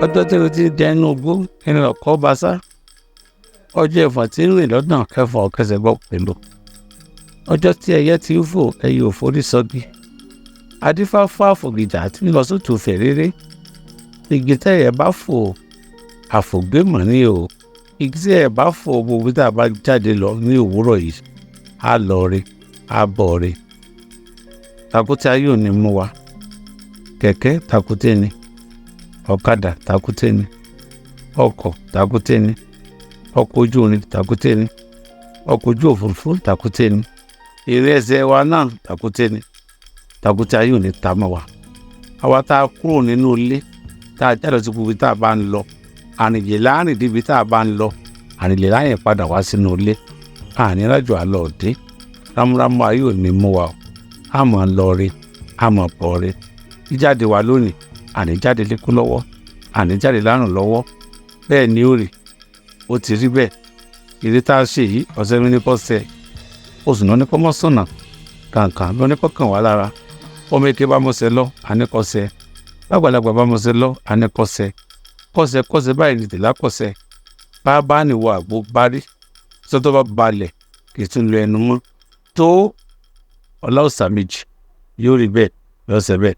Ọjọ́ tí o ti dẹnu ogbó ẹni ọ̀kọ́ bá sá. Ọjọ́ ẹ̀fọ̀n tí ń rìn lọ́nà kẹfọ̀n ọ̀kẹsẹ̀ bọ́ pẹ̀lú. Ọjọ́ tí ẹyẹ ti ń fò, ẹyẹ ò forí sọgi. Adífá fún àfògìjà tí ń lọ sótù fèrèrè. Igi tẹ́yẹ bá fò, àfògbémọ̀ ni o. Igi tí ẹyẹ bá fò, gbogbo tá a bá jáde lọ ní òwúrọ̀ yìí, á lọ re, á bọ̀ re. Tàkúté ayé ò ní mú wa. Kẹ̀kẹ́ tàkúté ni, ọ̀kadà tàkúté ni, ọkọ̀ tàkúté ni, ọkọ̀ ojú irin tàkúté ni, ọkọ̀ ojú òfurufú tàkúté ni, ìrìn ẹsẹ̀ wa náà tàkúté ni. Tàkúté ayé ò ní ta mọ́ wa. Àwa tá a kúrò nínú ilé, tá a jáde sí gbogbo tá a bá ń lọ, àrìnjè láàrìn débi tá a bá ń lọ, àrìnlè láyìn padà wá sínú ilé. Àní rájò àlọ́ òde. Rámúrámú ayé ò ní mú wa o. A máa lọ re, a máa bọ̀ re. Jíjáde wa lónìí, àní jáde lékún lọ́wọ́, àní jáde lárùn lọ́wọ́. Bẹ́ẹ̀ ni ó rì, ó ti rí bẹ́ẹ̀. Ìrè tá a ṣe yìí, ọ̀sẹ̀ mi ní kọ́ sẹ, oṣù náà ní kọ́ mọ́ sọ̀nà, kàǹkà ló ní kọ́ kàn wá lára. Ọmọ èké bá mọ̀ṣẹ́ lọ, àní kọ́ sẹ. Lágbàlagbà bá mọ̀ṣẹ́ lọ, àní kọ́ sẹ. Kọ́sẹ̀ kọ́sẹ̀ báyìí ní tìlá kọ́sẹ̀. Bá bá ní wọ àgbo bá rí. Sọ́tọ́ bá balẹ̀ kì í tún lo ẹnu mọ́. Tó ọlá òòṣà méjì yóò rí bẹ́ẹ̀ lọ́sẹ̀ bẹ́ẹ̀.